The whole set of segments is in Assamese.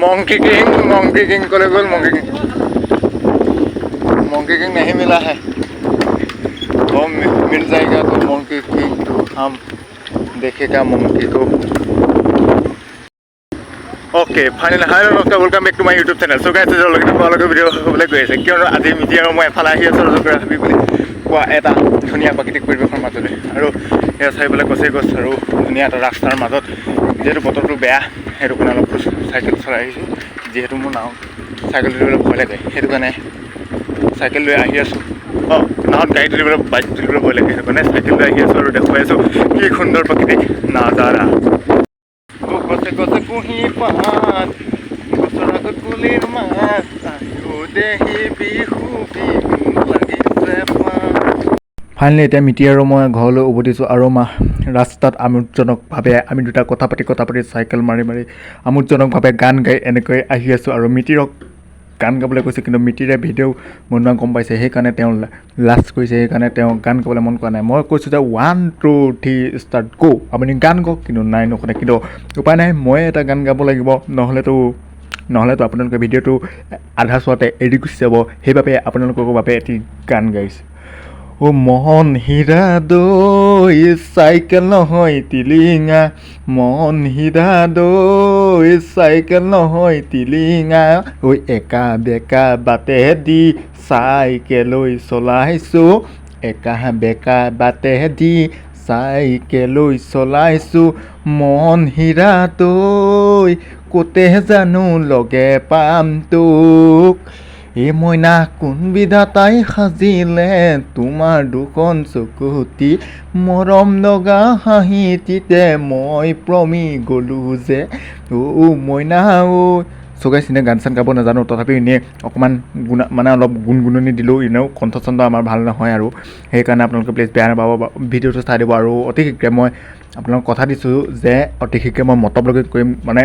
मंकी किंग, मंकी किंग ক'লৈ গ'ল? मंकी किंग, मंकी किंग नहीं मिला है। वो मिल जाएगा तो मंकी किंग तो हम देखेगा मंकी को। অ'কে, ফাইনেলি হাই, নমস্কাৰ, welcome back to my YouTube channel. So guys, লগতে আপোনালোকৰ ভিডিঅ' হ'বলৈ গৈ আছে, কিয়নো আজি মিতি আৰু মই এফালে আহি আছোঁ ৰজকৰা হাবি বুলি কোৱা এটা ধুনীয়া প্ৰাকৃতিক পৰিৱেশৰ মাজলৈ। আৰু এয়া চাৰিওফালে গছেই গছ আৰু ধুনীয়া এটা ৰাস্তাৰ মাজত। যিহেতু বতৰটো বেয়া, সেইটো কাৰণে অলপ খোজ চাইকেল চলাই আহিছোঁ। যিহেতু মোৰ নাও চাইকেল তুলিবলৈ ভয় লাগে, সেইটো কাৰণে চাইকেল লৈ আহি আছোঁ। অঁ, নাৱত গাড়ী তুলিবলৈ, বাইক তুলিবলৈ ভয় লাগে, সেইটো কাৰণে চাইকেল লৈ আহি আছোঁ আৰু দেখুৱাই আছোঁ কি সুন্দৰ প্ৰাকৃতিক নাজাৰা। অ, গছে গছে কুঁহি পাত, গছৰ আগত কুলিৰ মাত, আয়ো দেহি বিহু বিহু লাগিছে পাত। ফাইনেলি এতিয়া মিতি আৰু মই ঘৰলৈ উভতিছোঁ আৰু মা ৰাস্তাত আমোদজনকভাৱে আমি দুটা কথা পাতি কথা পাতি, চাইকেল মাৰি মাৰি, আমোদজনকভাৱে গান গাই এনেকৈ আহি আছোঁ। আৰু মিতিৰক গান গাবলৈ কৈছোঁ, কিন্তু মিতিৰে ভিডিঅ' বনোৱা গম পাইছে, সেইকাৰণে তেওঁ লাজ কৰিছে, সেইকাৰণে তেওঁ গান গাবলৈ মন কৰা নাই। মই কৈছোঁ যে 1, 2, 3, start, go, আপুনি গান গাওক। কিন্তু নাই, নুশুনে। কিন্তু উপায় নাই, মই এটা গান গাব লাগিব, নহ'লেতো আপোনালোকে ভিডিঅ'টো আধা চোৱাতে এৰি গুচি যাব। সেইবাবে আপোনালোকৰ বাবে এটি গান গাইছোঁ। অ' মন হীৰা দৈ, চাইকেল নহয় টিলিঙা, মন হীৰা দৈ, চাইকেল নহয় টিলিঙা, ঐ একা বেকা বাটেদি চাইকেলৈ চলাইছোঁ, একা বেকা বাটেদি চাইকেলৈ চলাইছোঁ, মন হীৰা দৈ, ক'তে জানো লগে পাম তোক। এ মইনা, কোন বিধাতাই সাজিলে তোমাৰ দুখন চকুটি, মৰম লগা হাঁহিটিতে মই পমি গ'লো যে, অ' মইনা ঐ। চ' গাইছ, এনেই গান চান গাব নাজানো, তথাপিও এনেই অকণমান গুণা মানে অলপ গুণগুণনি দিলোঁ। এনেও কণ্ঠ চণ্ঠ আমাৰ ভাল নহয় আৰু সেইকাৰণে আপোনালোকে প্লিজ বেয়া নাপাব, ভিডিঅ'টো চাই দিব। আৰু অতি শীঘ্ৰে মই আপোনালোকক কথা দিছোঁ যে অতি শীঘ্ৰে মই মট' ব্লগিং কৰিম। মানে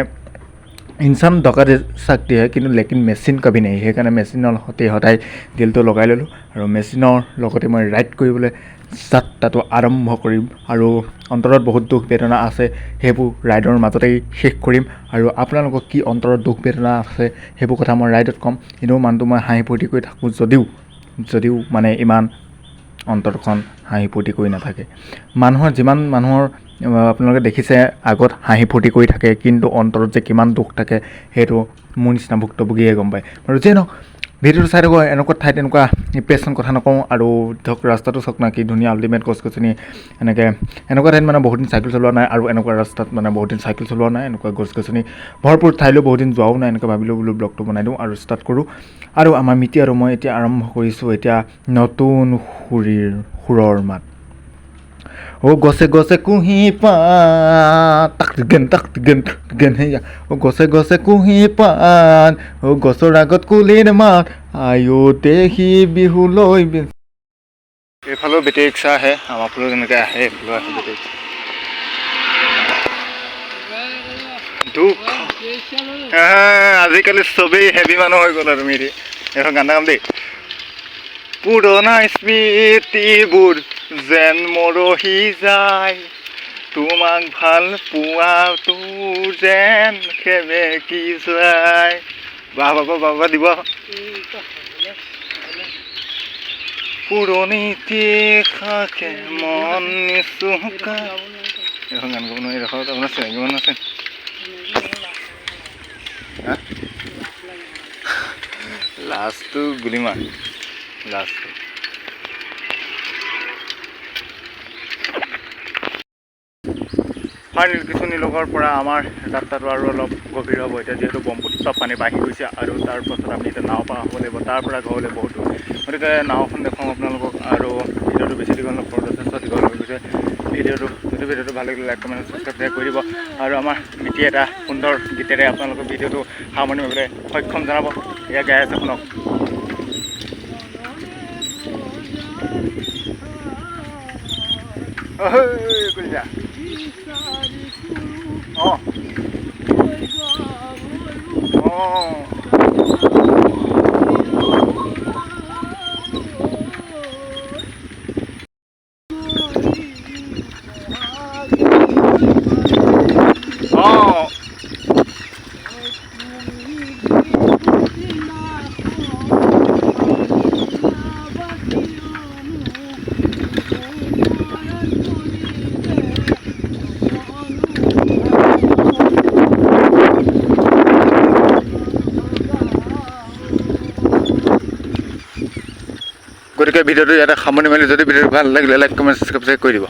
इंसान धोखा दे सकती है, কিন্তু लेकिन মেচিন कभी नहीं। সেইকাৰণে মেচিনৰ সৈতে সদায় দিলটো লগাই ল'লোঁ আৰু মেচিনৰ লগতে মই ৰাইড কৰিবলৈ যাত্ৰাটো আৰম্ভ কৰিম। আৰু অন্তৰত বহুত দুখ বেদনা আছে, সেইবোৰ ৰাইডৰ মাজতেই শেষ কৰিম। আৰু আপোনালোকক কি অন্তৰত দুখ বেদনা আছে, সেইবোৰ কথা মই ৰাইডত ক'ম। এনেও মানুহটো মই হাঁহি ফূৰ্তি কৰি থাকোঁ যদিও মানে ইমান অন্তৰখন হাঁহি ফূৰ্তি কৰি নাথাকে। মানুহৰ যিমান মানুহৰ আপোনালোকে দেখিছে, আগত হাঁহি ফূৰ্তি কৰি থাকে, কিন্তু অন্তৰত যে কিমান দুখ থাকে, সেইটো মোৰ নিচিনা ভুক্তভোগীয়ে গম পায়। আৰু যিয়ে নহওক, ভিডিঅ'টো চাই থাকক। এনেকুৱা ঠাইত এনেকুৱা ইম্প্ৰেশ্যন কথা নকওঁ। আৰু ধৰক ৰাস্তাটো চাওক না, কি ধুনীয়া, আল্টিমেট গছ গছনি। এনেকৈ এনেকুৱা ঠাইত মানে বহুত দিন চাইকেল চলোৱা নাই আৰু এনেকুৱা ৰাস্তাত মানে বহুত দিন চাইকেল চলোৱা নাই, এনেকুৱা গছ গছনি ভৰপূৰ ঠাইলৈ বহুত দিন যোৱাও নাই। এনেকৈ ভাবিলোঁ বোলো ব্লগটো বনাই দিওঁ আৰু ষ্টাৰ্ট কৰোঁ। আৰু আমাৰ মিতি আৰু মই এতিয়া আৰম্ভ কৰিছোঁ এতিয়া নতুন সুৰীৰ সুৰৰ মাত। অ' গছে গছে কুঁহি পাত, তাক গেন তাক গেন গেন হেয়া, অ' গছে গছে কুঁহি পাত, অ' গছৰ আগত কুলিৰ মাত, আয়ো দেহি বিহুলৈ। এইফালেও বেটেৰী ৰিক্সা আহে, আমাৰ ফালেও তেনেকৈ আহে, এইফালেও আহে বেটেৰী ৰিক্সা। দুখ আজিকালি চবেই হেভি মানুহ হৈ গ'ল। আৰু মিৰি এখন গান এটা গাম দেই। পুৰণা স্মৃতিবোৰ যেন মৰহি যায়, তোমাক ভাল পোৱাটো যেন সেমেকি যায়। বাহ বাহ বাহ বাহ দিব। পুৰণি খাকে মন নিচুকা। এখন গান গাব নোৱাৰি। এইডোখৰত আপোনাৰ চিনাকি মানুহ আছে? হা, লাষ্টটো গুলি মাৰ লাষ্টটো। ফাইনেল কিছু লগৰ পৰা আমাৰ যাত্ৰাটো আৰু অলপ গভীৰ হ'ব এতিয়া, যিহেতু ব্ৰহ্মপুত্ৰ পানী বাঢ়ি গৈছে। আৰু তাৰপাছত আমি এতিয়া নাও পাৰ হ'ব লাগিব, তাৰ পৰা ঘৰলৈ বহুত দূৰ। গতিকে নাওখন দেখুৱাম আপোনালোকক। আৰু ভিডিঅ'টো বেছি দীঘল নকৰোঁ, যথেষ্ট দীঘল হৈ গৈছে ভিডিঅ'টো। যদি ভিডিঅ'টো ভাল লাগিলে লাইক, কমেণ্ট, ছাবস্ক্ৰাইব কৰি দিব। আৰু আমাৰ মিতি এটা সুন্দৰ গীতেৰে আপোনালোকৰ ভিডিঅ'টো সামৰণি মাৰিবলৈ সক্ষম জনাব। এয়া গাই আছে, শুনক। কলিজা। অঁ অঁ অঁ। গতিকে ভিডিঅ'টো ইয়াতে সামৰণি মাৰিলোঁ। যদি ভিডিঅ'টো ভাল লাগিলে, লাইক, কমেণ্ট, ছাবস্ক্ৰাইব কৰি দিব।